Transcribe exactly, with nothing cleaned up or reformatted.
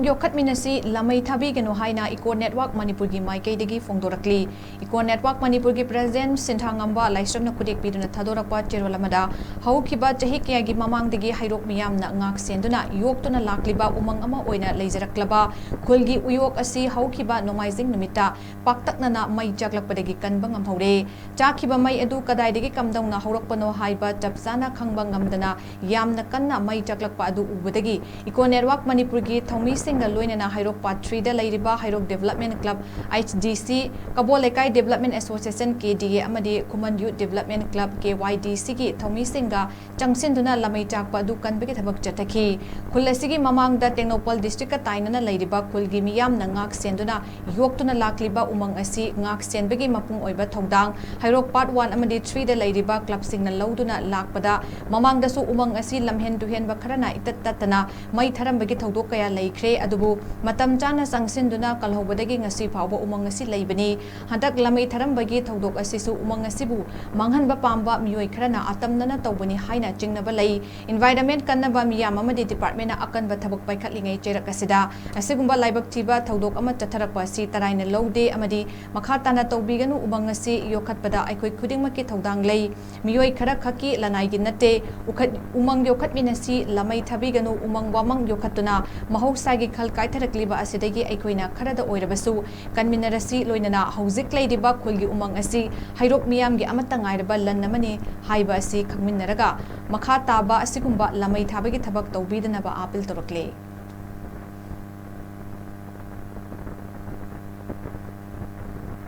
ꯌꯣꯛꯈꯠꯃꯤꯟꯅꯁꯤ, ꯂꯃꯩ ꯊꯥꯕꯤꯒꯅꯨ ꯍꯥꯏꯅ Eco Network ꯃꯅꯤꯄꯨꯔꯒꯤ ꯃꯥꯏꯀꯩꯗꯒꯤ ꯐꯣꯡꯗꯣꯔꯛꯂꯤ꯫ Eco Network ꯃꯅꯤꯄꯨꯔꯒꯤ president ꯁꯤꯟꯊꯥꯉꯝꯕ ꯂꯥꯏꯁ꯭ꯔꯝꯅ ꯈꯨꯗꯦꯛ ꯄꯤꯗꯨꯅ ꯊꯥꯗꯣꯔꯛꯄ ꯆꯦꯔꯣꯜ ꯑꯃꯗ, ꯍꯧꯈꯤꯕ ꯆꯍꯤ ꯀꯌꯥꯒꯤ ꯃꯃꯥꯡꯗꯒꯤ ꯍꯩꯔꯣꯛ ꯃꯤꯌꯥꯝꯅ ꯉꯥꯛ ꯁꯦꯟꯗꯨꯅ ꯌꯣꯛꯇꯨꯅ ꯂꯥꯛꯂꯤꯕ ꯎꯃꯪ ꯑꯃ ꯑꯣꯏꯅ ꯂꯩꯖꯔꯛꯂꯕ ꯈꯨꯜꯒꯤ ꯎꯌꯣꯛ ꯑꯁꯤ ꯍꯧꯈꯤꯕ ꯅꯣꯡꯃꯥꯏꯖꯤꯡ ꯅꯨꯃꯤꯠꯇ ꯄꯥꯛꯇꯛꯅꯅ ꯃꯩ ꯆꯥꯛꯂꯛꯄꯗꯒꯤ ꯀꯟꯕ ꯉꯝꯍꯧꯔꯦ꯫ ꯆꯥꯛꯈꯤꯕ ꯃꯩ ꯑꯗꯨ ꯀꯗꯥꯏꯗꯒꯤ ꯀꯝꯗꯧꯅ ꯍꯧꯔꯛꯄꯅꯣ ꯍꯥꯏꯕ ꯆꯞ ꯆꯥꯅ ꯈꯪꯕ ꯉꯝꯗꯅ ꯌꯥꯝꯅ ꯀꯟꯅ ꯃꯩ ꯆꯥꯛꯂꯛꯄ ꯑꯗꯨ ꯎꯕꯗꯒꯤ Eco Network ꯃꯅꯤꯄꯨꯔꯒꯤ ꯊꯧꯃꯤꯁꯤꯡꯒ ꯂꯣꯏꯅꯅ ꯍꯩꯔꯣꯛ Part Three ꯗ ꯂꯩꯔꯤꯕ ꯍꯩꯔꯣꯛ Development Club, H D C, ꯀꯕꯣ ꯂꯩꯀꯥꯏ Development Association, K D A, ꯑꯃꯗꯤ ꯈꯨꯃꯟ Youth Development Club, K Y D C ꯒꯤ ꯊꯧꯃꯤꯁꯤꯡꯒ ꯆꯪꯁꯤꯟꯗꯨꯅ ꯂꯃꯩ ꯆꯥꯛꯄ ꯑꯗꯨ ꯀꯟꯕꯒꯤ ꯊꯕꯛ ꯆꯠꯊꯈꯤ꯫ ꯈꯨꯜ ꯑꯁꯤꯒꯤ ꯃꯃꯥꯡꯗ ꯇꯦꯡꯅꯧꯄꯜ district ꯀ ꯇꯥꯏꯅꯅ ꯂꯩꯔꯤꯕ ꯈꯨꯜꯒꯤ ꯃꯤꯌꯥꯝꯅ ꯉꯥꯛ ꯁꯦꯟꯗꯨꯅ ꯌꯣꯛꯇꯨꯅ ꯂꯥꯛꯂꯤꯕ ꯎꯃꯪ ꯑꯁꯤ ꯉꯥꯛ ꯁꯦꯟꯕꯒꯤ ꯃꯄꯨꯡ ꯑꯣꯏꯕ ꯊꯧꯗꯥꯡ ꯍꯩꯔꯣꯛ Part One ꯑꯃꯗꯤ Three ꯗ ꯂꯩꯔꯤꯕ club ꯁꯤꯡꯅ ꯂꯧꯗꯨꯅ ꯂꯥꯛꯄꯗ, ꯃꯃꯥꯡꯗꯁꯨ ꯎꯃꯪ ꯑꯁꯤ ꯂꯝꯍꯦꯟ ꯇꯨꯍꯦꯟꯕ ꯈꯔꯅ ꯏꯇꯠ ꯇꯠꯇꯅ ꯃꯩ ꯊꯔꯝꯕꯒꯤ ꯊꯧꯗꯣꯛ ꯀꯌꯥ ꯂꯩꯈ꯭ꯔꯦ꯫ ꯑꯗꯨꯕꯨ ꯃꯇꯝ ꯆꯥꯅ ꯆꯪꯁꯤꯟꯗꯨꯅ ꯀꯜꯍꯧꯕꯗꯒꯤ ꯉꯁꯤ ꯐꯥꯎꯕ ꯎꯃꯪ ꯑꯁꯤ ꯂꯩꯕꯅꯤ꯫ ꯍꯟꯗꯛ ꯂꯃꯩ ꯊꯔꯝꯕꯒꯤ ꯊꯧꯗꯣꯛ ꯑꯁꯤꯁꯨ ꯎꯃꯪ ꯑꯁꯤꯕꯨ ꯃꯥꯡꯍꯟꯕ ꯄꯥꯝꯕ ꯃꯤꯑꯣꯏ ꯈꯔꯅ ꯑꯇꯝꯅꯅ ꯇꯧꯕꯅꯤ ꯍꯥꯏꯅ ꯆꯤꯡꯅꯕ ꯂꯩ꯫ Environment ꯀꯟꯅꯕ ꯃꯤꯌꯥꯝ ꯑꯃꯗꯤ department ꯅ ꯑꯀꯟꯕ ꯊꯕꯛ ꯄꯥꯏꯈꯠꯂꯤꯉꯩ ꯆꯩꯔꯛ ꯑꯁꯤꯗ ꯑꯁꯤꯒꯨꯝꯕ ꯂꯥꯏꯕꯛ ꯊꯤꯕ ꯊꯧꯗꯣꯛ ꯑꯃ ꯆꯠꯊꯔꯛꯄ ꯑꯁꯤ ꯇꯔꯥꯏꯅ ꯂꯧꯗꯦ ꯑꯃꯗꯤ ꯃꯈꯥ ꯇꯥꯅ ꯇꯧꯕꯤꯒꯅꯨ꯫ ꯎꯃꯪ ꯑꯁꯤ ꯌꯣꯛꯈꯠꯄꯗ ꯑꯩꯈꯣꯏ ꯈꯨꯗꯤꯡꯃꯛꯀꯤ ꯊꯧꯗꯥꯡ ꯂꯩ꯫ ꯃꯤꯑꯣꯏ ꯈꯔ ꯈꯛꯀꯤ ꯂꯅꯥꯏꯒꯤ ꯅꯠꯇꯦ꯫ ꯎꯈꯠ-, ꯎꯃꯪ ꯌꯣꯛꯈꯠꯃꯤꯟꯅꯁꯤ, ꯂꯃꯩ ꯊꯥꯕꯤꯒꯅꯨ, ꯎꯃꯪ ꯋꯥꯃꯪ ꯌꯣꯛꯈꯠꯇꯨꯅ ꯃꯍꯧꯁꯥꯒꯤ ꯈꯜ ꯀꯥꯏꯊꯔꯛꯂꯤꯕ ꯑꯁꯤꯗꯒꯤ ꯑꯩꯈꯣꯏꯅ ꯈꯔꯗ ꯑꯣꯏꯔꯕꯁꯨ ꯀꯟꯃꯤꯟꯅꯔꯁꯤ꯫ ꯂꯣꯏꯅꯅ ꯍꯧꯖꯤꯛ ꯂꯩꯔꯤꯕ ꯈꯨꯜꯒꯤ ꯎꯃꯪ ꯑꯁꯤ ꯍꯩꯔꯣꯛ ꯃꯤꯌꯥꯝꯒꯤ ꯑꯃꯠꯇ ꯉꯥꯏꯔꯕ ꯂꯟ ꯑꯃꯅꯤ ꯍꯥꯏꯕ ꯑꯁꯤ ꯈꯪꯃꯤꯟꯅꯔꯒ ꯃꯈꯥ ꯇꯥꯕ ꯑꯁꯤꯒꯨꯝꯕ ꯂꯃꯩ ꯊꯥꯕꯒꯤ ꯊꯕꯛ ꯇꯧꯕꯤꯗꯅꯕ appeal ꯇꯧꯔꯛꯂꯦ꯫